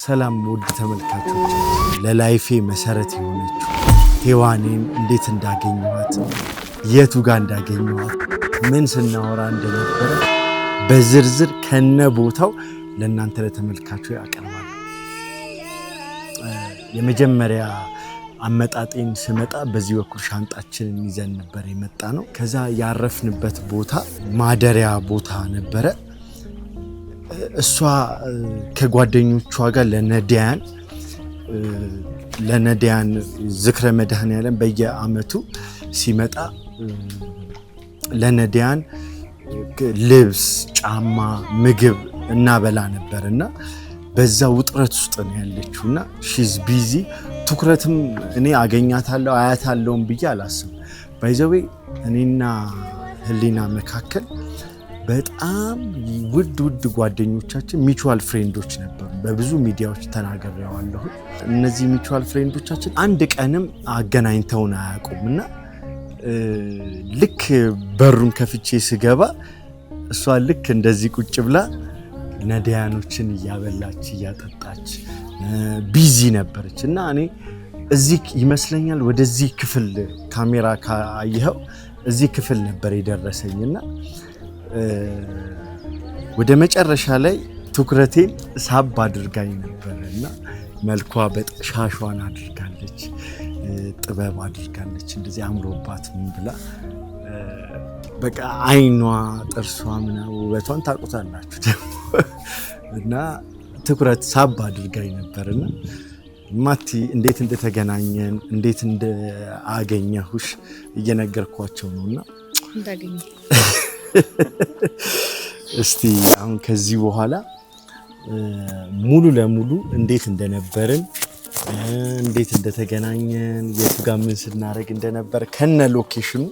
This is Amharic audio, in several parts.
ሰላም ውድ ተመልካቾች፣ ለ life ኤ መሰረት የሆነችው ሔዋኔን እንዴት እንዳገኘኋት፣ የቱ ጋር እንዳገኘኋት፣ ምን ስናወራ እንደነበረ በዝርዝር ከነ ቦታው ለእናንተ ለተመልካቹ ያቀርባል። የመጀመሪያ አመጣጤን ስመጣ በዚህ በኩል ሻንጣችንን ይዘን ነበር የመጣነው። ከዛ ያረፍንበት ቦታ ማደሪያ ቦታ ነበረ። እሷ ከጓደኞቿ ጋር ለነዳያን ዝክረ መድኃኔዓለም በየዓመቱ ሲመጣ ለነዳያን ልብስ፣ ጫማ፣ ምግብ እናበላ ነበር እና በዛ ውጥረት ውስጥ ነው ያለችው እና she's busy። ትኩረትም እኔ አገኛታለሁ አያታለሁም ብዬ አላስብም። By the way፣ እኔና ህሊና መካከል በጣም ውድ ውድ ጓደኞቻችን mutual friend ኦች ነበሩ። በብዙ ሚዲያዎች ተናግሬዋለሁ። እነዚህ mutual friend ኦቻችን አንድ ቀንም አገናኝተውን አያውቁም እና ልክ በሩን ከፍቼ ስገባ እሷ ልክ እንደዚህ ቁጭ ብላ ነዳያኖችን እያበላች እያጠጣች busy ነበረች እና እኔ እዚህ ይመስለኛል ወደዚህ ክፍል ካሜራ ካየኸው እዚህ ክፍል ነበር የደረሰኝ እና ወደ መጨረሻ ላይ ትኩረቴን ሳብ አድርጋኝ ነበረ እና መልኳ ሻሿን አድርጋለች፣ ጥበብ አድርጋለች፣ እንደዚህ አምሮባት ምን ብላ በቃ አይኗ፣ ጥርሷ ምናምን ውበቷን ታውቁታላችሁ ደግሞ እና ትኩረት ሳብ አድርጋኝ ነበርና ማቲ እንዴት እንደተገናኘን እንዴት እንደአገኘሁሽ እየነገርኳቸው ነው እና እስቲ አሁን ከዚህ በኋላ ሙሉ ለሙሉ እንዴት እንደነበርን፣ እንዴት እንደተገናኘን፣ የቱ ጋር ምን ስናደርግ እንደነበር ከነ location ኑ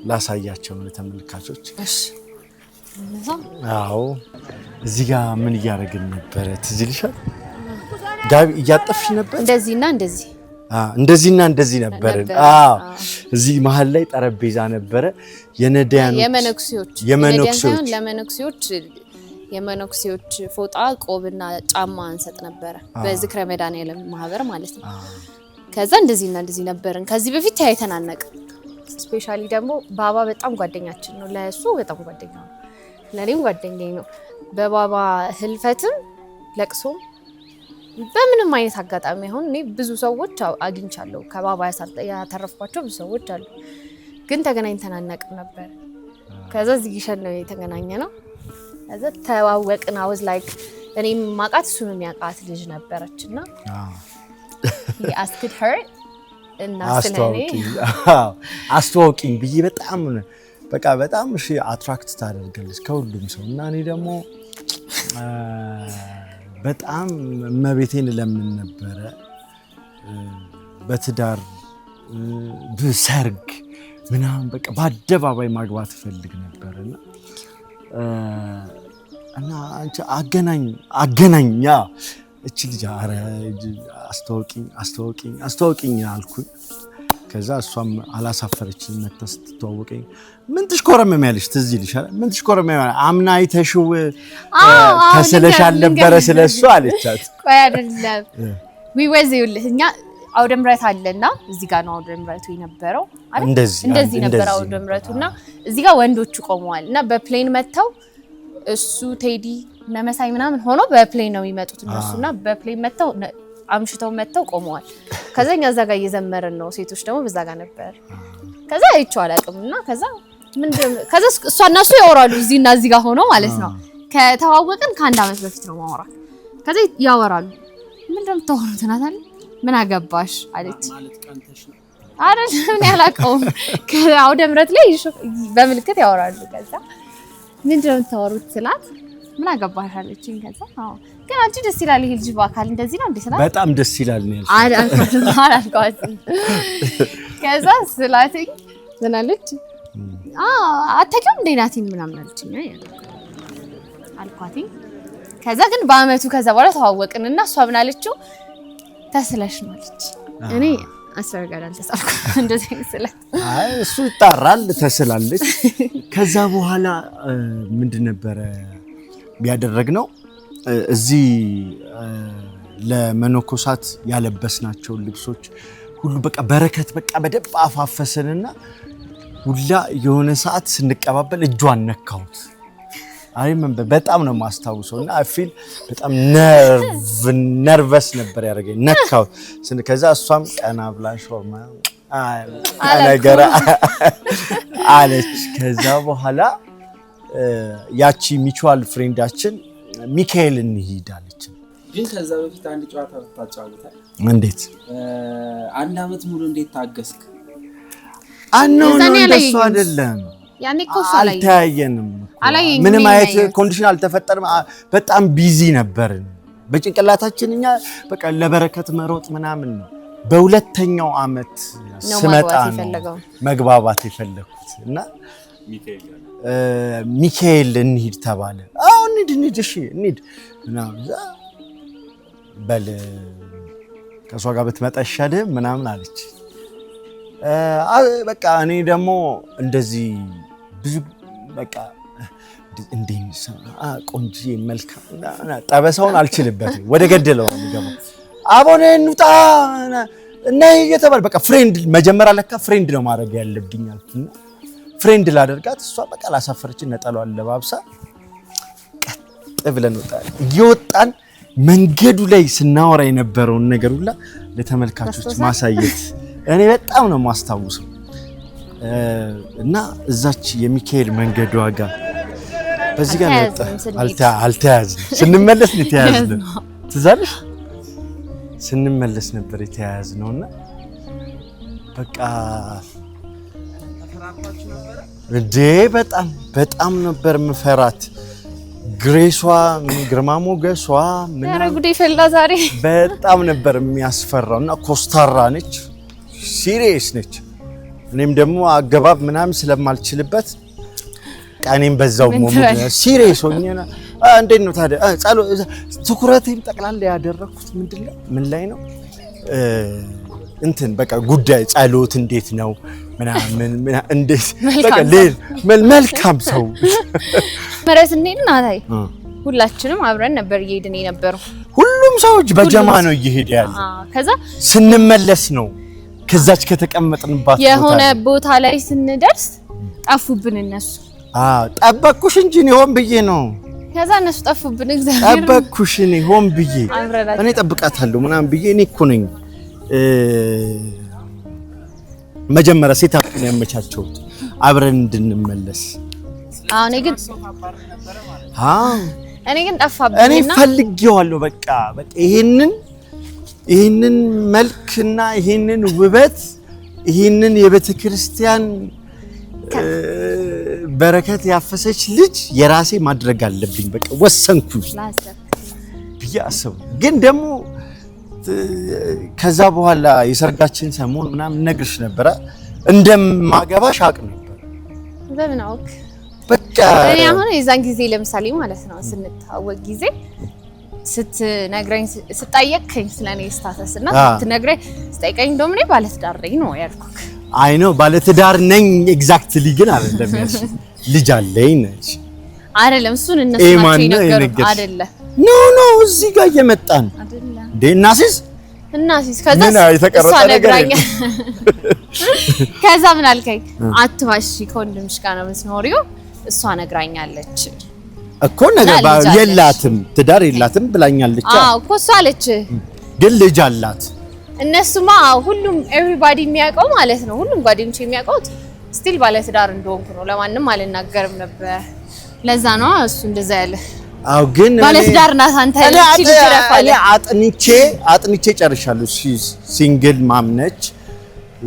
ላሳያቸው ነው ለተመልካቾች። አዎ፣ እዚህ ጋር ምን እያደረግን ነበረ? ትዝ ይልሻል? ጋቢ እያጠፍሽ ነበር። እንደዚህና እንደዚህ። እንደዚህና እንደዚህ ነበርን። አዎ፣ እዚህ መሀል ላይ ጠረጴዛ ነበረ። የነዳያኖች የመነኩሴዎች የመነኩሴዎች ለመነኩሴዎች የመነኩሴዎች ፎጣ፣ ቆብና ጫማ እንሰጥ ነበረ በዝክረ መድኃኔዓለም ማህበር ማለት ነው። ከዛ እንደዚህና እንደዚህ ነበርን። ከዚህ በፊት ተያይተን አናውቅም። Specially ደግሞ ባባ በጣም ጓደኛችን ነው። ለእሱ በጣም ጓደኛ ነው፣ ለእኔም ጓደኛዬ ነው። በባባ ህልፈትም ለቅሶም በምንም አይነት አጋጣሚ አሁን እኔ ብዙ ሰዎች አግኝቻለሁ። ከባባ ያተረፍኳቸው ብዙ ሰዎች አሉ፣ ግን ተገናኝተን አናውቅም ነበር። ከዛ እዚህ ግሸን ነው የተገናኘነው። ከዛ ተዋወቅን። I was like እኔም ማውቃት እሱም የሚያውቃት ልጅ ነበረች እና asked her እና ስለኔ አስተዋውቂኝ ብዬ በጣም በቃ በጣም እሺ attract ታደርጋለች ከሁሉም ሰው እና እኔ ደግሞ በጣም እመቤቴን እለምን ነበረ። በትዳር በሰርግ ምናምን በቃ በአደባባይ ማግባት እፈልግ ነበር እና አንቺ አገናኝ አገናኝ ያ እቺ ልጅ ኧረ አስተዋውቂኝ አስተዋውቂኝ አስተዋውቂኝ አልኩኝ። ከዛ እሷም አላሳፈረችኝ። መታ ስትተዋወቀኝ ምን ትሽኮረመሚያለሽ? ትዝ ይልሻል? ምን ትሽኮረመሚያለሽ? አምና አይተሽው ተስለሽ አልነበረ ስለሱ አለቻት። ቆይ አይደለም፣ we was ይኸውልህ እኛ አውደ ምሕረት አለና እዚህ ጋር ነው አውደ ምሕረቱ የነበረው አይደል? እንደዚህ እንደዚህ ነበር አውደ ምሕረቱ እና እዚህ ጋር ወንዶቹ ቆመዋል እና በ plane መጥተው እሱ፣ ቴዲ፣ እነ መሳይ ምናምን ሆኖ በ plane ነው የሚመጡት እነሱ እና በ plane መጥተው አምሽተው መጥተው ቆመዋል። ከዛ እኛ እዛ ጋር እየዘመርን ነው፣ ሴቶች ደግሞ በዛ ጋር ነበር። ከዛ አይቼው አላውቅም እና ከዛ ምንድን ከዛ እሷ እና እሱ ያወራሉ እዚህ እና እዚህ ጋር ሆኖ ማለት ነው። ከተዋወቅን ከአንድ ዓመት በፊት ነው ማወራ። ከዛ ያወራሉ። ምንድን ነው የምታወሩት? እናታለን ምን አገባሽ አለች። አይደለም እኔ አላውቀውም። ከአውደ ምሕረት ላይ በምልክት ያወራሉ። ከዛ ምንድን ነው የምታወሩት ስላት ምን አገባሽ አለችኝ። ከዛ አዎ ግን አንቺ ደስ ይላል ይሄ ልጅ በአካል እንደዚህ ነው እንዴ ስላት በጣም ደስ ይላል ነው ያልሽው። አላልኳትም አላልኳትም። ከዛ ስላትኝ ምን አለች? አታውቂውም እንዴ ናቲን ምናምን አለችኝ። አይ አልኳትኝ። ከዛ ግን በአመቱ ከዛ በኋላ ተዋወቅንና እሷ ምን አለችው? ተስለሽ ነው አለች። እኔ አስፈርጋድ አልተሳልኩም እንደዚህ አይነት ስለት። አይ እሱ ይጣራል፣ ተስላለች። ከዛ በኋላ ምንድን ነበረ ያደረግነው? እዚህ ለመነኮሳት ያለበስናቸውን ልብሶች ሁሉ በቃ በረከት በቃ በደንብ አፋፈስንና ሁላ የሆነ ሰዓት ስንቀባበል እጇን ነካሁት። I remember፣ በጣም ነው የማስታውሰው እና I feel በጣም nervous ነበር ያደረገኝ። ነካሁት። ከዛ እሷም ቀና ብላ ሾርማ ነገር አለች። ከዛ በኋላ ያቺ mutual friend ኣችን ሚካኤል እንሂድ አለች። ግን ከዛ በፊት አንድ ጨዋታ ብታጫውታል። እንዴት? አንድ አመት ሙሉ እንዴት ታገስክ? አኖ የዛኔ እንደሱ አላየኝም። አይደለም። ያኔ እኮ እሱ አላየኝም። አልተያየንም እኮ። አላየኝም። ምንም እኔ አይነት ያየሁት። condition አልተፈጠርም። በጣም busy ነበርን። በጭንቅላታችን እኛ በቃ ለበረከት መሮጥ ምናምን ነው። በሁለተኛው አመት ነው ስመጣ ማግባት ነው የፈለገው። መግባባት የፈለግኩት እና ሚካኤል እንሂድ ተባለ። አዎ እንሂድ እንሂድ፣ እሺ እንሂድ ምናምን፣ እዛ በል ከእሷ ጋር ብትመጣ ይሻልህ ምናምን አለች። በቃ እኔ ደግሞ እንደዚህ ብዙ በቃ እንዴ ቆንጆ መልካም ጠበሳውን አልችልበትም። ወደ ገደለው ነው የምገባው። አቦኔ እንውጣ እና እየተባለ በቃ friend መጀመሪያ ለካ friend ነው ማድረግ ያለብኝ አልኩና friend ላደርጋት እሷ በቃ ላሳፈረችን ነጠላዋን ለባብሳ ቀጥ ብለን ወጣን። እየወጣን መንገዱ ላይ ስናወራ የነበረውን ነገር ሁላ ለተመልካቾች ታስታውሳለህ? ማሳየት እኔ በጣም ነው የማስታውሰው። እና እዛች የሚካኤል መንገዷ ጋር በዚህ ጋር ነው የወጣ። አልተያዝንም ስንሄድ። አልተያዝንም። ስንመለስ ነው የተያዝነው። ትዝ አለሽ? ስንመለስ ነበር የተያያዝነው እና በቃ እንዴ በጣም በጣም ነበር ምፈራት። Grace ዋ፣ ግርማ ሞገሷ ኧረ ምናምን ጉዴ ፈላ ዛሬ። በጣም ነበር የሚያስፈራው እና ኮስታራ ነች፣ serious ነች። እኔም ደግሞ አገባብ ምናምን ስለማልችልበት እኔም በዛው ምን mood ትበል? Serious ሆኜ እንዴት ነው ታዲያ ጸሎት ትኩረቴን ጠቅላላ ያደረኩት ምንድን ነው ምን ላይ ነው እንትን በቃ ጉዳይ ጸሎት እንዴት ነው ምናምን እንዴት በቃ መልካም ሰው። መልካም ሰው። መረ ስንሄድ ናታይ ሁላችንም አብረን ነበር እየሄድን የነበረው። ሁሉም ሰዎች በጀማ ሁሉም ነው እየሄደ ያለ። ከዛ ስንመለስ ነው ከዛች ከተቀመጥንባት ቦታ የሆነ ላይ። ቦታ ላይ ስንደርስ ጠፉብን እነሱ። አዎ ጠበቅኩሽ እንጂ እኔ ሆን ብዬ ነው። ከዛ እነሱ ጠፉብን። እግዚአብሔር ጠበቅኩሽ እኔ ሆን ብዬ አብረናቸው እኔ ጠብቃታለሁ ምናምን ብዬ እኔ እኮ ነኝ መጀመሪያ set up ነው ያመቻቸውት አብረን እንድንመለስ። አዎ አዎ እኔ ግን እኔ ጠፋብኝና ፈልጌዋለሁ። በቃ በቃ ይሄንን መልክና ይሄንን ውበት ይሄንን የቤተ ክርስቲያን በረከት ያፈሰች ልጅ የራሴ ማድረግ አለብኝ። በቃ ወሰንኩኝ ላሰብ ብዬ አሰብኩ። ግን ደግሞ ከዛ በኋላ የሰርጋችን ሰሞን ምናምን ነግርሽ ነበረ እንደማገባሽ አውቅ ነበር። በምን አወቅ? በቃ እኔ አሁን የዛን ጊዜ ለምሳሌ ማለት ነው ስንተዋወቅ ጊዜ ስትነግረኝ ስጠየቅከኝ ስለኔ status እና ስትነግረኝ ስጠይቀኝ እንደውም እኔ ባለትዳር ነኝ ነው ያልኩክ። አይ ነው ባለትዳር ነኝ exactly ግን አይደለም ያልሽ፣ ልጅ አለኝ ነች። አይደለም እሱን እነሱ ይሄ ናቸው ማን ነው የነገሩት። የነገርሽ? አይደለም። No, እዚህ ጋር እየመጣን አይደለም። እንዴ እናሲስ እና ሲስ ከዛ ምን የተቀረጸ እሷ ነገር ነግራኝ ከዛ ምን አልከኝ? አትዋሺ ከወንድምሽ ጋር ነው የምትኖሪው እሷ ነግራኛለች። እኮ ነገር እና ልጅ አለች። የላትም ትዳር የላትም ብላኛለች። አዎ እኮ እሷ አለች። ግን ልጅ አላት። እነሱማ ሁሉም everybody የሚያውቀው ማለት ነው ሁሉም ጓደኞቼ የሚያውቀው still ባለትዳር እንደሆንኩ ነው። ለማንም አልናገርም ነበር። ለዛ ነው እሱ እንደዛ ያለ። አዎ ግን ባለትዳር ናት አንተ እኔ እቺ ልጅ ረፍ አለ። እኔ አጥንቼ አጥንቼ ጨርሻለሁ። Single mom ነች።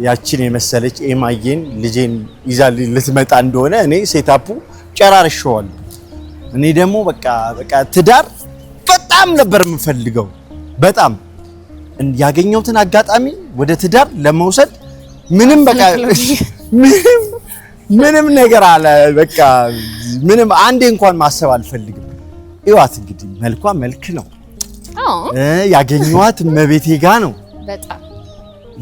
ያችን የመሰለች ኤማዬን ልጄን ይዛ ልትመጣ እንደሆነ እኔ setup ኡ ጨራርሼዋለሁ። እኔ ደግሞ በቃ በቃ ትዳር በጣም ነበር የምፈልገው። በጣም ያገኘሁትን አጋጣሚ ወደ ትዳር ለመውሰድ ምንም በቃ ምንም ምንም ነገር አለ በቃ ምንም አንዴ እንኳን ማሰብ አልፈልግም። እዋት እንግዲህ መልኳ መልክ ነው። አዎ ያገኘኋት እመቤቴ ጋ ነው። በጣም።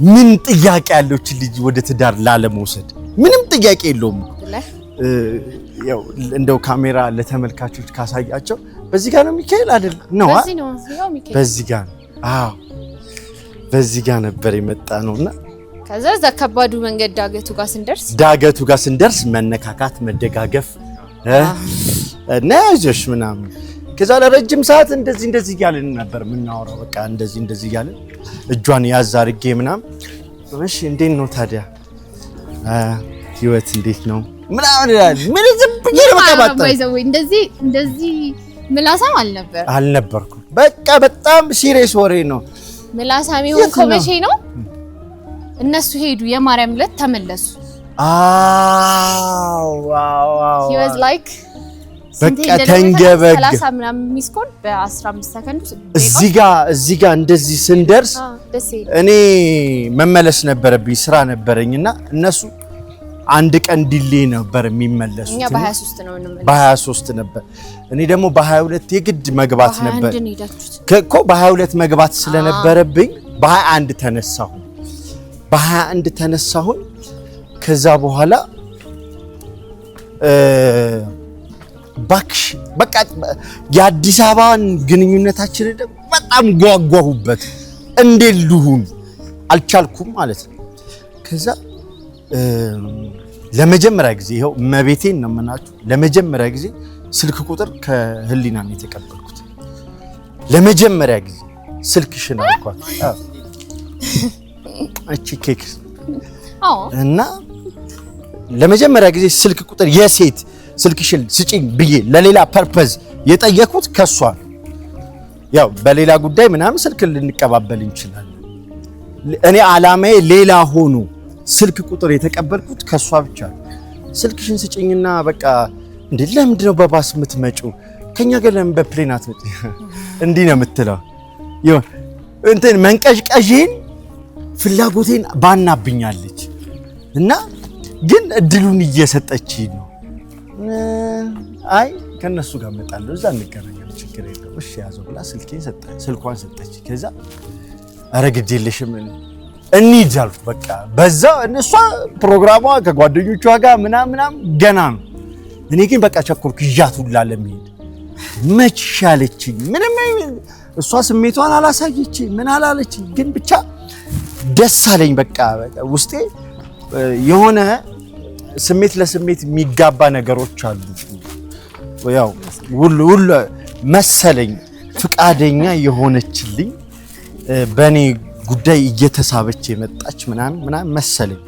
ምን ጥያቄ ያለው እችን ልጅ ወደ ትዳር ላለመውሰድ? ምንም ጥያቄ የለውም። ብለህ ያው እንደው ካሜራ ለተመልካቾች ካሳያቸው በዚህ ጋር ነው ሚካኤል አይደል? ነው በዚህ ነው ያው ሚካኤል። በዚህ ጋር ነው። አዎ በዚህ ጋር ነበር የመጣ ነውና ከዛ እዛ ከባዱ መንገድ ዳገቱ ጋር ስንደርስ መነካካት፣ መደጋገፍ እና ያዞሽ ምናምን። ከዛ ለረጅም ሰዓት እንደዚህ እንደዚህ እያልን ነበር የምናወራው። በቃ እንደዚህ እንደዚህ እያልን እጇን ያዝ አድርጌ ምናምን፣ እሺ እንዴት ነው ታዲያ ህይወት እንዴት ነው ምናምን ይላል። ምን ዝም ብዬ ነው በቃ ባጣ እንደዚህ እንደዚህ ምላሳም አልነበርኩም። በቃ በጣም serious ወሬ ነው። ምላሳም የሆንከው መቼ ነው? እነሱ ሄዱ፣ የማርያም ዕለት ተመለሱ። አዎ wow wow he was like በቃ ተንገበገ 30 ምናምን missed call በ15 ሰከንድ ውስጥ እዚህ ጋር እንደዚህ ስንደርስ እኔ መመለስ ነበረብኝ፣ ስራ ነበረኝና እነሱ አንድ ቀን delay ነበር የሚመለሱት። እኛ በ23 ነው የምንመለሰው። በ23 ነበር። እኔ ደግሞ በ22 የግድ መግባት ነበር እኮ በ22 መግባት ስለነበረብኝ በ21 ተነሳሁ። በ21 ተነሳሁኝ። ከዛ በኋላ ባክሽ በቃ የአዲስ አበባን ግንኙነታችንን ደግሞ በጣም ጓጓሁበት። እንዴት ልሁን አልቻልኩም ማለት ነው። ከዛ ለመጀመሪያ ጊዜ ይኸው እመቤቴን ነው የምናችሁ፣ ለመጀመሪያ ጊዜ ስልክ ቁጥር ከህሊና ነው የተቀበልኩት። ለመጀመሪያ ጊዜ ስልክሽን አልኳት። እቺ ኬክ እና ለመጀመሪያ ጊዜ ስልክ ቁጥር የሴት ስልክሽን ስጪኝ ብዬ ለሌላ purpose የጠየኩት ከሷ ነው። ያው በሌላ ጉዳይ ምናምን ስልክ ልንቀባበል እንችላለን። እኔ አላማዬ ሌላ ሆኖ ስልክ ቁጥር የተቀበልኩት ከሷ ብቻ ነው። ስልክሽን ስጭኝና በቃ እንዴ ለምንድን ነው በባስ የምትመጪው? ከኛ ጋር ለምን በ plane አትመጪ? እንዲህ ነው የምትለው። ይሁን እንትን መንቀዥቀዥን ፍላጎቴን ባናብኛለች እና ግን እድሉን እየሰጠች ነው። አይ ከነሱ ጋር እመጣለሁ፣ እዛ እንገናኛለን፣ ችግር የለውም እሺ ያዘው ብላ ስልኳን ሰጠች። ከዛ ኧረ ግድ የለሽም እንሂድ አልኩ። በቃ በዛ እሷ ፕሮግራሟ ከጓደኞቿ ጋር ምናምን ምናምን ገና ነው። እኔ ግን በቃ ቸኮልኩ ይዣት ሁላ ለመሄድ መች ሻለችኝ። ምንም እሷ ስሜቷን አላሳየችኝ፣ ምን አላለችኝ፣ ግን ብቻ ደስ አለኝ። በቃ ውስጤ የሆነ ስሜት ለስሜት የሚጋባ ነገሮች አሉ። ያው ሁሉ ሁሉ መሰለኝ ፍቃደኛ የሆነችልኝ በእኔ ጉዳይ እየተሳበች የመጣች ምናምን ምናምን መሰለኝ።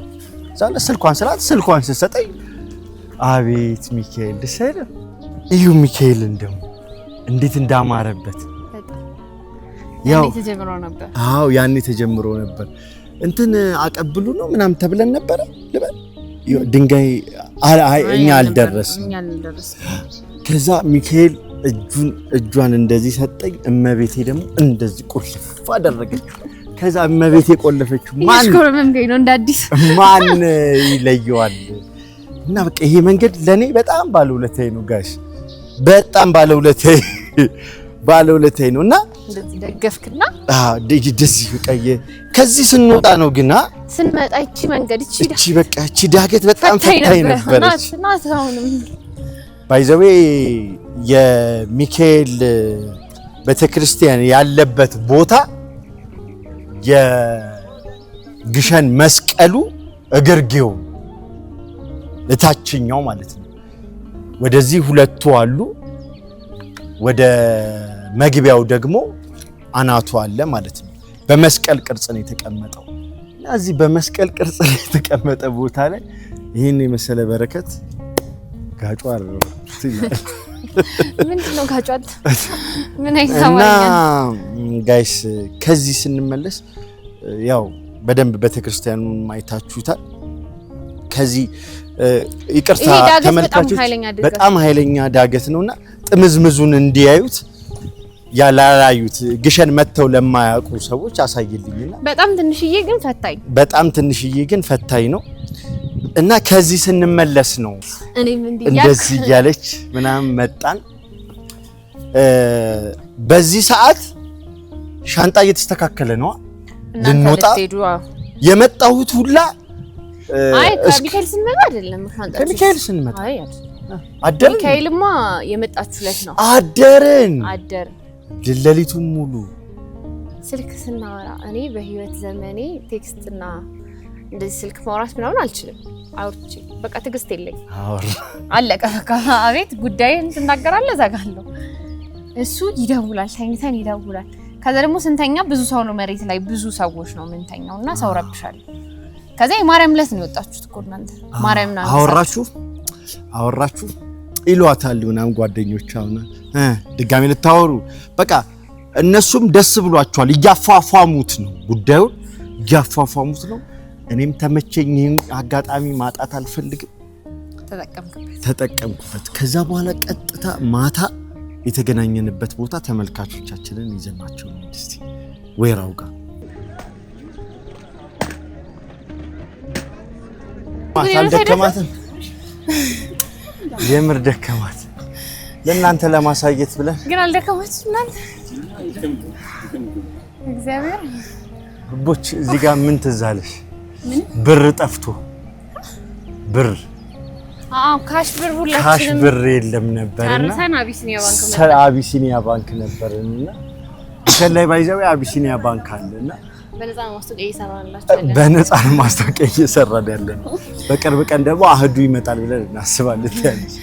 እዛ ስልኳን ስላት ስልኳን ስትሰጠኝ አቤት ሚካኤል ደስ አይልም? እዩ ሚካኤልን ደግሞ እንዴት እንዳማረበት ያው ተጀምሮ ነበር። አዎ ያኔ ተጀምሮ ነበር። እንትን አቀብሉ ነው ምናምን ተብለን ነበረ ልበል ድንጋይ እኛ አልደረስንም። ከዛ ሚካኤል እጇን እንደዚህ ሰጠኝ። እመቤቴ ደግሞ እንደዚህ ቆልፍ አደረገችው። ከዛ እመቤቴ ቆለፈችው። ማን ይለየዋል? እና በቃ ይሄ መንገድ ለኔ በጣም ባለውለታዬ ነው ጋሽ፣ በጣም ባለውለታዬ ባለውለታዬ ነው። እና እንደዚህ ደገፍክና እንደዚህ በቃ ከዚህ ስንወጣ ነው ግና ስንመጣ እቺ መንገድ እቺ በቃ እቺ ዳገት በጣም ፈታኝ ነበረች። By the way የሚካኤል ቤተክርስቲያን ያለበት ቦታ የግሸን መስቀሉ እግርጌው እታችኛው ማለት ነው። ወደዚህ ሁለቱ አሉ፣ ወደ መግቢያው ደግሞ አናቱ አለ ማለት ነው። በመስቀል ቅርጽ ነው የተቀመጠው እና እዚህ በመስቀል ቅርጽ ነው የተቀመጠ ቦታ ላይ ይህን የመሰለ በረከት ጋጯ ምንድን ነው ጋጯ? ምን አይነት እና guys ከዚህ ስንመለስ ያው በደንብ ቤተክርስቲያኑን ማየታችሁታል። ከዚህ ይቅርታ ተመልካቾች፣ በጣም ኃይለኛ ዳገት ነውና ጥምዝምዙን እንዲያዩት ያላላዩት ግሸን መጥተው ለማያውቁ ሰዎች አሳይልኝና በጣም ትንሽዬ ግን ፈታኝ በጣም ትንሽዬ ግን ፈታኝ ነው እና ከዚህ ስንመለስ ነው እንደዚህ እያለች ምናምን መጣን። በዚህ ሰዓት ሻንጣ እየተስተካከለ ነው ልንወጣ የመጣሁት ሁላ። አይ ከሚካኤል ስንመጣ አይደለም ሻንጣ ከሚካኤል ስንመጣ አደርን። ሚካኤልማ የመጣችሁ ዕለት ነው አደርን። አደርን ሌሊቱን ሙሉ ስልክ ስናወራ እኔ በህይወት ዘመኔ text ና እንደዚህ ስልክ ማውራት ምናምን አልችልም። አውርቼ በቃ ትዕግስት የለኝ፣ አለቀ በቃ። አቤት ጉዳይን ትናገራለህ፣ እዘጋለሁ። እሱ ይደውላል፣ ተኝተን ይደውላል። ከዛ ደግሞ ስንተኛ ብዙ ሰው ነው መሬት ላይ ብዙ ሰዎች ነው የምንተኛው እና ሰው ረብሻለሁ። ከዛ የማርያም ዕለት ነው የወጣችሁት እኮ እናንተ። ማርያም ነው አወራችሁ አወራችሁ ይሏታል ምናምን ጓደኞቿ ድጋሚ ልታወሩ በቃ እነሱም ደስ ብሏቸዋል። እያፏፏሙት ነው ጉዳዩን እያፏፏሙት ነው። እኔም ተመቸኝ። ይህን አጋጣሚ ማጣት አልፈልግም። ተጠቀምኩበት። ከዛ በኋላ ቀጥታ ማታ የተገናኘንበት ቦታ ተመልካቾቻችንን ይዘናቸው ነው እስቲ ወይራው ጋር አልደከማትም። የምር ደከማት። ለእናንተ ለማሳየት ብለን ግን አልደከማችሁ እናንተ እግዚአብሔር ቦች እዚህ ጋር ምን ትዝ አለሽ? ብር ጠፍቶ ብር አዎ፣ cash ብር ሁላችንም cash ብር የለም ነበርና አቢሲኒያ ባንክ ነበርና እንትን ላይ ባይዘው አቢሲኒያ ባንክ አለና በነፃ ነው ማስታወቂያ እየሰራን ያለ ነው። በቅርብ ቀን ደግሞ አህዱ ይመጣል ብለን እናስባለን ያለች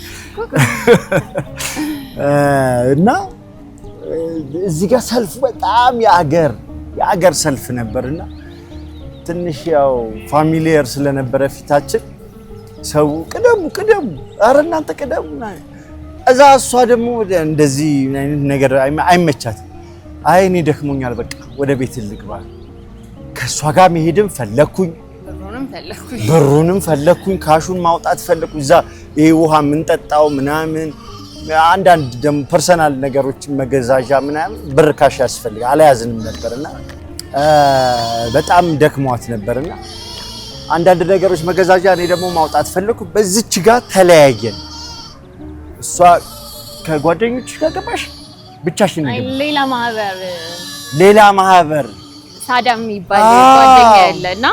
እና እዚህ ጋር ሰልፉ በጣም የአገር ሰልፍ ነበርና ትንሽ ያው familiar ስለነበረ ፊታችን ሰው ቅደሙ ቅደሙ፣ ኧረ እናንተ ቅደሙ። እዛ እሷ ደግሞ እንደዚህ አይነት ነገር አይመቻትም። አይ እኔ ደክሞኛል፣ በቃ ወደ ቤት ልግባ። ከእሷ ጋር መሄድም ፈለኩኝ፣ ብሩንም ፈለኩኝ፣ cash ኡን ማውጣት ፈለኩኝ። እዛ ይሄ ውሃ የምንጠጣው ምናምን አንዳንድ ደግሞ personal ነገሮችን መገዛዣ ምናምን ብር cash ያስፈልጋል። አልያዝንም ነበርና በጣም ደክሟት ነበርና አንዳንድ ነገሮች መገዛዣ እኔ ደግሞ ማውጣት ፈለኩ። በዚች ጋር ተለያየን። እሷ ከጓደኞች ጋር ገባሽ፣ ብቻሽን ሌላ ማህበር ሌላ ማህበር ሳዳም የሚባል ጓደኛ ያለ እና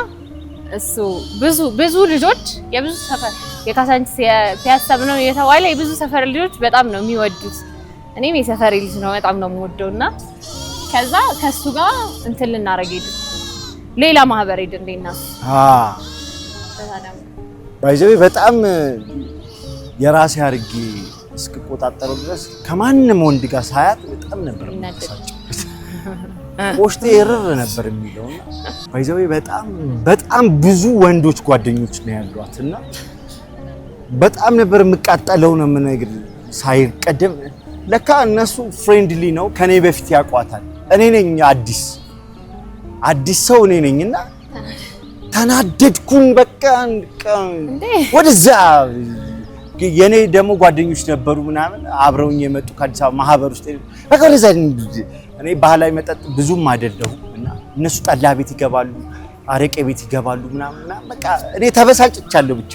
እሱ ብዙ ብዙ ልጆች የብዙ ሰፈር የካሳንቺስ የፒያሳ ነው የተባለ የብዙ ሰፈር ልጆች በጣም ነው የሚወዱት። እኔም የሰፈሬ ልጅ ነው በጣም ነው የምወደው። እና ከዛ ከሱ ጋር እንትን ልናረግ ሄድን፣ ሌላ ማህበር ሄድን። ሌና by the way በጣም የራሴ አድርጌ እስክቆጣጠረው ድረስ ከማንም ወንድ ጋር ሳያት በጣም ነበር የምበሳጨው። ቆሽቴ እርር ነበር የሚለውና by the way በጣም በጣም ብዙ ወንዶች ጓደኞች ነው ያሏት እና በጣም ነበር የምቃጠለው ነው የምነግርህ። ሳይቀደም ለካ እነሱ friendly ነው ከኔ በፊት ያውቋታል። እኔ ነኝ አዲስ አዲስ ሰው እኔ ነኝና ተናደድኩኝ። በቃ ወደዛ የኔ ደግሞ ጓደኞች ነበሩ ምናምን አብረውኝ የመጡ ከአዲስ አበባ ማህበር ውስጥ በቃ ወደዛ። እኔ ባህላዊ መጠጥ ብዙም አይደለሁም እና እነሱ ጠላ ቤት ይገባሉ፣ አረቄ ቤት ይገባሉ ምናምን በቃ እኔ ተበሳጭቻለሁ። ብቻ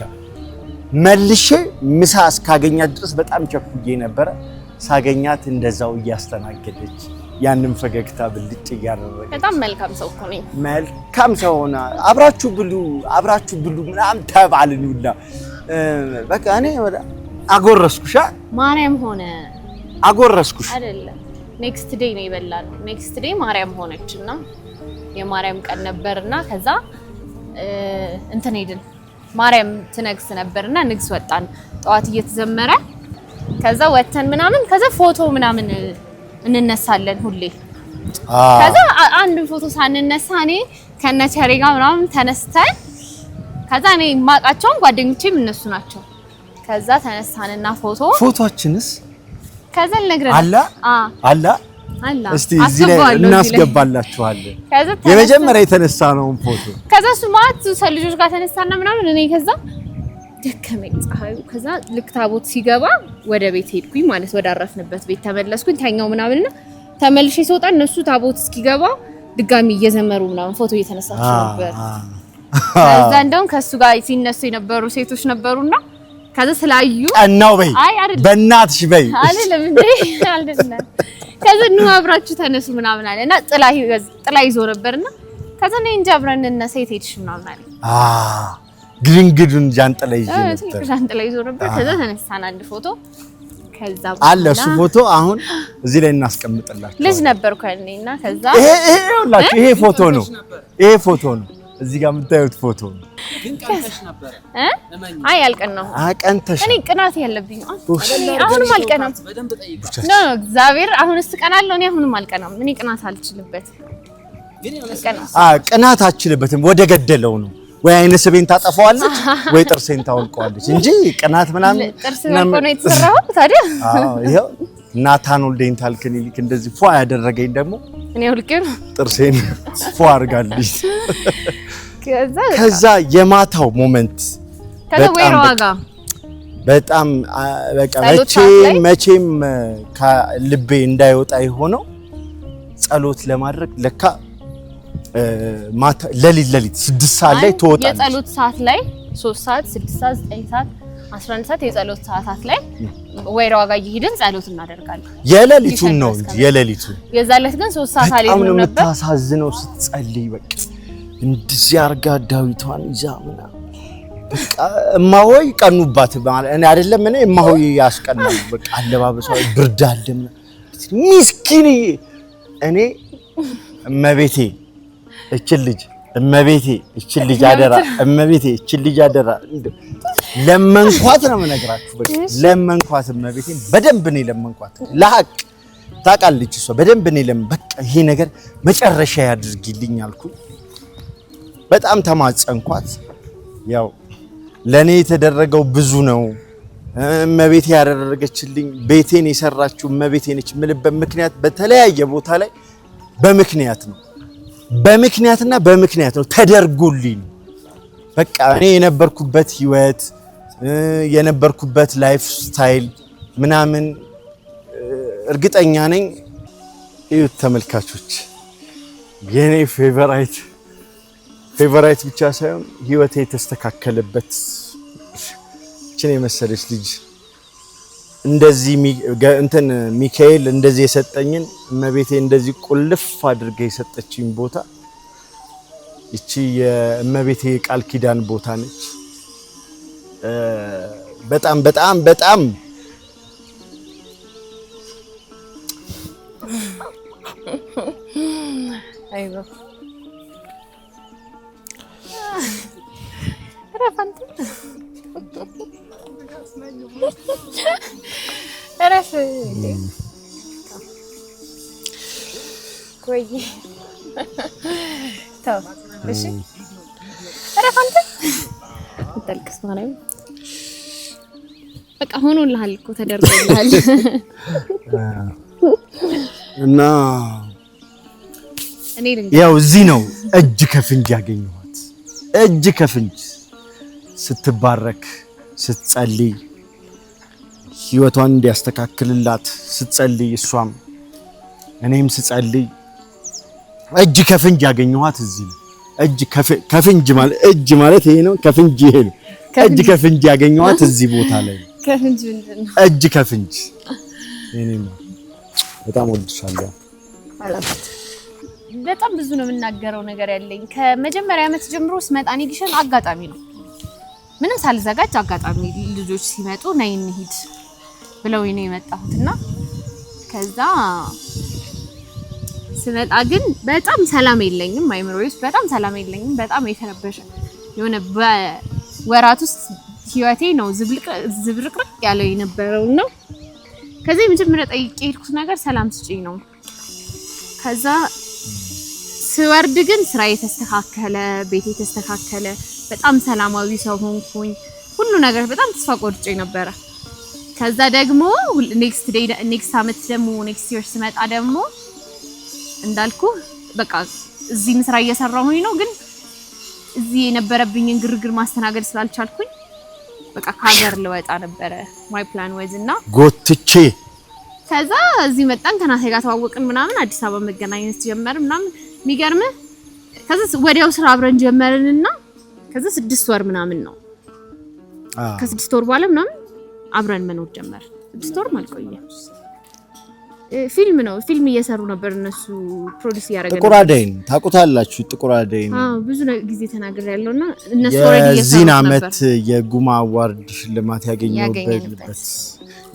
መልሼ ምሳ እስካገኛት ድረስ በጣም ቸኩዬ ነበረ። ሳገኛት እንደዛው እያስተናገደች ያንን ፈገግታ ብልጭ እያደረገች በጣም መልካም ሰው እኮ ነኝ። መልካም ሰው ሆና አብራችሁ ብሉ አብራችሁ ብሉ ምናምን ተባልን ሁላ። በቃ እኔ አጎረስኩሽ። ማርያም ሆነ አጎረስኩሽ አይደለም። next day ነው የበላነው። next day ማርያም ሆነች እና የማርያም ቀን ነበርና ከዛ እንትን ሄድን። ማርያም ትነግስ ነበርና ንግስ ወጣን ጠዋት እየተዘመረ ከዛ ወተን ምናምን ከዛ ፎቶ ምናምን እንነሳለን ሁሌ። ከዛ አንድ ፎቶ ሳንነሳ እኔ ከነቸሬ ጋር ምናምን ተነስተን ከዛ እኔ የማውቃቸውም ጓደኞቼም እነሱ ናቸው። ከዛ ተነሳንና ፎቶ ፎቶአችንስ ከዛ ልነግርህ አላ አላ አላ እስቲ እዚህ ላይ እናስገባላችኋለን። የመጀመሪያ የተነሳነውን ፎቶ ከዛ እሱ ማለት ልጆች ጋር ተነሳና ምናምን እኔ ከዛ ደከመኝ ፀሐዩ። ከዛ ልክ ታቦት ሲገባ ወደ ቤት ሄድኩኝ ማለት ወደ አረፍንበት ቤት ተመለስኩኝ። ተኛው ምናምንና ተመልሼ ስወጣ እነሱ ታቦት እስኪገባ ድጋሚ እየዘመሩ ምናምን ፎቶ እየተነሳችሁ ነበር። ከዛ እንደውም ከሱ ጋር ሲነሱ የነበሩ ሴቶች ነበሩና ከዛ ስላዩ ቀናው በይ በእናትሽ በይ አይደለም እንዴ አይደለም። ከዛ ኑ አብራችሁ ተነሱ ምናምን አለ እና ጥላ ይዞ ነበርና ከዛ እኔ እንጃ አብረን እንነሳ የት ሄድሽ ምናምን አለ። ግድንግዱን ጃንጥላ ይዤ ነበር ጃንጥላ ይዞ ነበር። ከዛ ተነሳን አንድ ፎቶ። ከዛ አለ እሱ ፎቶ አሁን እዚህ ላይ እናስቀምጥላችሁ። ልጅ ነበርኩ ያኔ እና ከዛ ይሄ ይኸውላችሁ ይሄ ፎቶ ነው። ይሄ ፎቶ ነው። እዚህ ጋር የምታዩት ፎቶ ነው። ግን ቀንተሽ ነበረ? አይ አልቀናሁም። ቀንተሽ? እኔ ቅናት ያለብኝ አሁንም አልቀናም። No እግዚአብሔር አሁንስ እቀናለሁ። እኔ አሁንም አልቀናም። እኔ ቅናት አልችልበትም። ቅናት አልችልበትም። ወደ ገደለው ነው ወይ አይነ ስቤን ታጠፋዋለች ወይ ጥርሴን ታወልቀዋለች እንጂ ቅናት ምናምን ጥርስ ነው የተሰራው ታዲያ። አዎ ይኸው ናታኖል dental clinic እንደዚህ ፏ ያደረገኝ ደግሞ እኔ አውልቄው ነው ጥርሴን ፏ አድርጋልኝ። ከዛ የማታው moment በጣም በቃ መቼም ከልቤ እንዳይወጣ የሆነው ጸሎት ለማድረግ ለካ ማታ ሌሊት ሌሊት 6 ሰዓት ላይ ትወጣለች። የጸሎት ሰዓት ላይ 3 ሰዓት፣ 6 ሰዓት፣ 9 ሰዓት፣ 11 ሰዓት የጸሎት ሰዓታት ላይ ወይራዋ ጋር እየሄድን ጸሎት እናደርጋለን። የሌሊቱን ነው እንጂ የሌሊቱን የዛ ዕለት ግን 3 ሰዓት አልሄድንም ነበር። በጣም ነው የምታሳዝነው ስትጸልይ፣ በቃ እንደዚህ አድርጋ ዳዊቷን ይዛ ምናምን በቃ እማሆይ ቀኑባት። ማለት እኔ አይደለም እኔ እማሆይ ያስቀናሉ። በቃ አለባበሷ ብርድ አለ ምናምን ምስኪንዬ። እኔ እመቤቴ እችን ልጅ እመቤቴ እችን ልጅ አደራ፣ እመቤቴ እችን ልጅ አደራ ለመንኳት ነው የምነግራችሁ። በቃ ለመንኳት፣ እመቤቴን በደንብ ነው ለመንኳት። ለሀቅ ታውቃለች እሷ በደንብ ነው ለምን በቃ ይሄ ነገር መጨረሻ ያድርጊልኝ አልኩ። በጣም ተማጸንኳት። ያው ለኔ የተደረገው ብዙ ነው። እመቤቴ ያደረገችልኝ ቤቴን የሰራችው እመቤቴ ነች የምልበት ምክንያት በተለያየ ቦታ ላይ በምክንያት ነው በምክንያትና በምክንያት ነው ተደርጎልኝ። በቃ እኔ የነበርኩበት ህይወት የነበርኩበት life style ምናምን እርግጠኛ ነኝ። እዩት ተመልካቾች፣ የኔ favorite ብቻ ሳይሆን ህይወቴ የተስተካከለበት እችን የመሰለች ልጅ እንደዚህ እንትን ሚካኤል እንደዚህ የሰጠኝን እመቤቴ እንደዚህ ቁልፍ አድርገ የሰጠችኝ ቦታ እቺ የእመቤቴ የቃል ኪዳን ቦታ ነች። በጣም በጣም በጣም አይዞህ እረፍ። ቆይ ተው፣ እሺ እረፍ። አንተ አታልቅስ። ማርያም በቃ ሆኖልሃል እኮ ተደርጎልሃል። እና ያው እዚህ ነው እጅ ከፍንጅ ያገኘኋት። እጅ ከፍንጅ ስትባረክ ስትጸልይ ህይወቷን እንዲያስተካክልላት ስትጸልይ እሷም እኔም ስጸልይ እጅ ከፍንጅ ያገኘኋት እዚህ ነው። እጅ ከፍንጅ ማለት እጅ ማለት ይሄ ነው። ከፍንጅ ይሄ ነው። እጅ ከፍንጅ ያገኘኋት እዚህ ቦታ ላይ ነው። ከፍንጅ ምንድን ነው? እጅ ከፍንጅ እኔማ በጣም ወድሻለሁ። በጣም ብዙ ነው የምናገረው ነገር ያለኝ። ከመጀመሪያ ዓመት ጀምሮ ስመጣ እኔ ግሸን አጋጣሚ ነው፣ ምንም ሳልዘጋጅ አጋጣሚ ልጆች ሲመጡ ነይ እንሂድ ብለው ነው የመጣሁት እና ከዛ ስመጣ ግን በጣም ሰላም የለኝም። አይምሮዬ ውስጥ በጣም ሰላም የለኝም። በጣም የተረበሸ የሆነ በወራት ውስጥ ህይወቴ ነው ዝብርቅርቅ ያለው የነበረው ነው። ከዛ የመጀመሪያ ጠይቄ የሄድኩት ነገር ሰላም ስጪኝ ነው። ከዛ ስወርድ ግን ስራ የተስተካከለ፣ ቤት የተስተካከለ፣ በጣም ሰላማዊ ሰው ሆንኩኝ። ሁሉ ነገር በጣም ተስፋ ቆርጬ ነበረ። ከዛ ደግሞ next day next አመት ደግሞ next year ስመጣ ደግሞ እንዳልኩ በቃ እዚህም ስራ እየሰራሁኝ ነው፣ ግን እዚህ የነበረብኝን ግርግር ማስተናገድ ስላልቻልኩኝ በቃ ከሀገር ልወጣ ነበረ my plan was እና ጎትቼ ከዛ እዚህ መጣን፣ ከናቴ ጋር ተዋወቅን ምናምን አዲስ አበባ መገናኘት ጀመርን ምናምን። የሚገርምህ ከዛ ወዲያው ስራ አብረን ጀመርንና ከዛ 6 ወር ምናምን ነው ከ6 ወር በኋላ ምናምን አብረን መኖር ጀመርን። 6 ወርም አልቆየም። ፊልም ነው፣ ፊልም እየሰሩ ነበር እነሱ፣ produce እያደረገ ጥቁር አደይን ታውቁታላችሁ? ጥቁር አደይን። አዎ፣ ብዙ ጊዜ ተናግሬያለሁና እነሱ already የዚህን እየሰሩት ዓመት ነበር። የጉማ award ሽልማት ያገኘሁበት ያገኘንበት።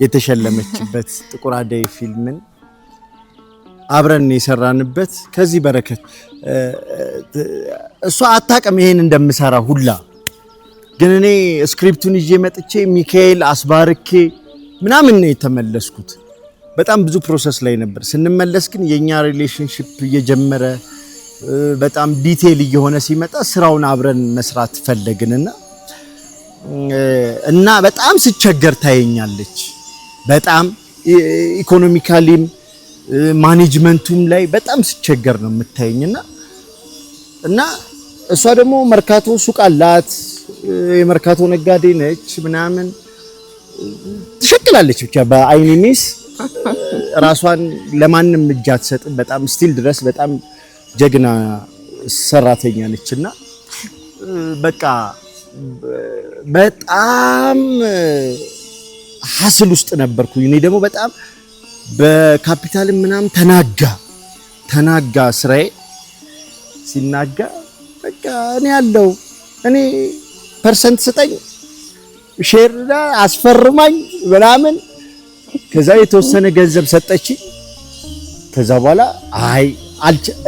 የተሸለመችበት ጥቁር አደይ ፊልምን አብረን የሰራንበት ከዚህ በረከት እሷ አታውቅም ይሄን እንደምሰራ ሁላ፣ ግን እኔ script ኡን ይዤ መጥቼ ሚካኤል አስባርኬ ምናምን ነው የተመለስኩት። በጣም ብዙ process ላይ ነበር። ስንመለስ ግን የኛ relationship እየጀመረ በጣም detail እየሆነ ሲመጣ ስራውን አብረን መስራት ፈለግንና እና በጣም ስቸገር ታየኛለች። በጣም economically ም management ኡም ላይ በጣም ስቸገር ነው የምታየኝና እና እሷ ደግሞ መርካቶ ሱቅ አላት፣ የመርካቶ ነጋዴ ነች ምናምን፣ ትሸቅላለች። ብቻ በአይኒ ሚስ ራሷን ለማንም እጅ አትሰጥም። በጣም still ድረስ በጣም ጀግና ሰራተኛ ነች እና በቃ በጣም hassle ውስጥ ነበርኩኝ። እኔ ደግሞ በጣም በካፒታልም ምናምን ተናጋ ተናጋ፣ ስራዬ ሲናጋ በቃ እኔ ያለው እኔ percent ስጠኝ፣ share አስፈርማኝ ምናምን። ከዛ የተወሰነ ገንዘብ ሰጠች። ከዛ በኋላ አይ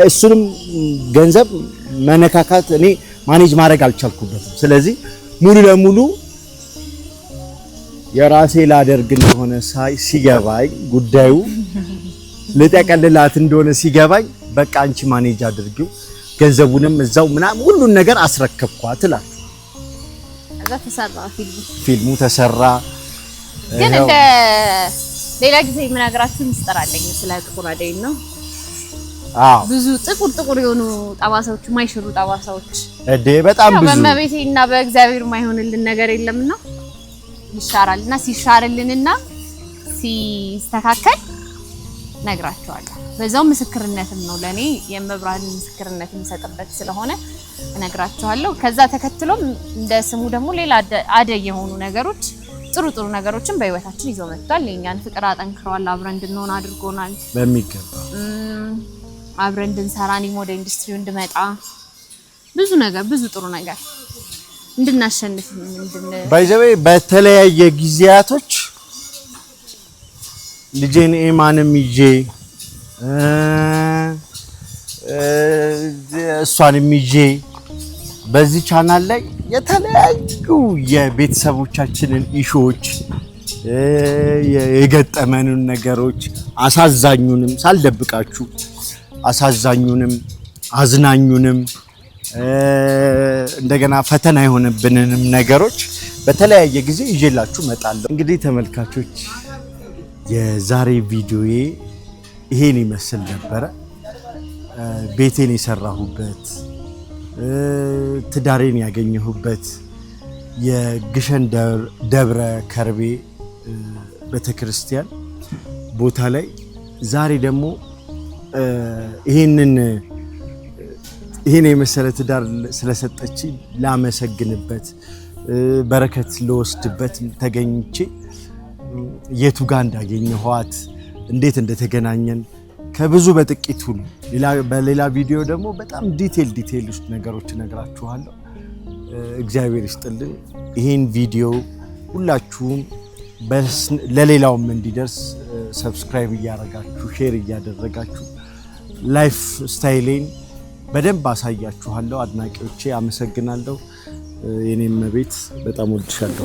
እሱንም ገንዘብ መነካካት እኔ manage ማድረግ አልቻልኩበትም። ስለዚህ ሙሉ ለሙሉ የራሴ ላደርግ እንደሆነ ሳይ ሲገባኝ፣ ጉዳዩ ልጠቀልላት እንደሆነ ሲገባኝ፣ በቃ አንቺ manage አድርጊው፣ ገንዘቡንም እዛው ምናምን ሁሉን ነገር አስረከብኳት እላለሁ። ከዛ ተሰራ ፊልሙ። ፊልሙ ተሰራ። ግን እንደ ሌላ ጊዜ የምነግራችሁ ምስጢር አለኝ ስለ ጥቁር አደይ ነው። ብዙ ጥቁር ጥቁር የሆኑ ጠባሳዎች፣ የማይሽሩ ጠባሳዎች። እዴ በጣም ያው ብዙ። በእመቤቴ እና በእግዚአብሔር የማይሆንልን ነገር የለምና ይሻራል እና ሲሻርልንና ሲስተካከል ነግራቸዋለሁ። በዛው ምስክርነትም ነው ለኔ፣ የመብራን ምስክርነት የምሰጥበት ስለሆነ እነግራቸዋለሁ። ከዛ ተከትሎም እንደ ስሙ ደግሞ ሌላ አደይ የሆኑ ነገሮች፣ ጥሩ ጥሩ ነገሮችን በህይወታችን ይዞ መጥቷል። የእኛን ፍቅር አጠንክረዋል። አብረን እንድንሆን አድርጎናል። በሚገባ። አብረን እንድንሰራ፣ እኔም ወደ ኢንዱስትሪው እንድመጣ፣ ብዙ ነገር፣ ብዙ ጥሩ ነገር እንድናሸንፍ እንድን By the way በተለያየ ጊዜያቶች ልጄን ኤማንም ይዤ እሷንም ይዤ በዚህ ቻናል ላይ የተለያዩ የቤተሰቦቻችንን issue ዎች፣ የገጠመንን ነገሮች፣ አሳዛኙንም ሳልደብቃችሁ አሳዛኙንም አዝናኙንም እንደገና ፈተና የሆነብንንም ነገሮች በተለያየ ጊዜ ይዤላችሁ እመጣለሁ። እንግዲህ ተመልካቾች የዛሬ ቪዲዮዬ ይሄን ይመስል ነበረ። ቤቴን የሰራሁበት፣ ትዳሬን ያገኘሁበት የግሸን ደብረ ከርቤ ቤተክርስቲያን ቦታ ላይ ዛሬ ደግሞ ይሄን የመሰለ ትዳር ስለሰጠች ላመሰግንበት፣ በረከት ልወስድበት ተገኝቼ የቱ ጋር እንዳገኘኋት፣ እንዴት እንደተገናኘን ከብዙ በጥቂቱ ነው። በሌላ ቪዲዮ ደግሞ በጣም detail detail ውስጥ ነገሮች እነግራችኋለሁ። እግዚአብሔር ይስጥልን። ይሄን ቪዲዮ ሁላችሁም ለሌላውም እንዲደርስ subscribe እያደረጋችሁ፣ share እያደረጋችሁ lifestyle ኤን በደንብ አሳያችኋለሁ። አድናቂዎቼ አመሰግናለሁ። የኔ እመቤት በጣም ወድሻለሁ።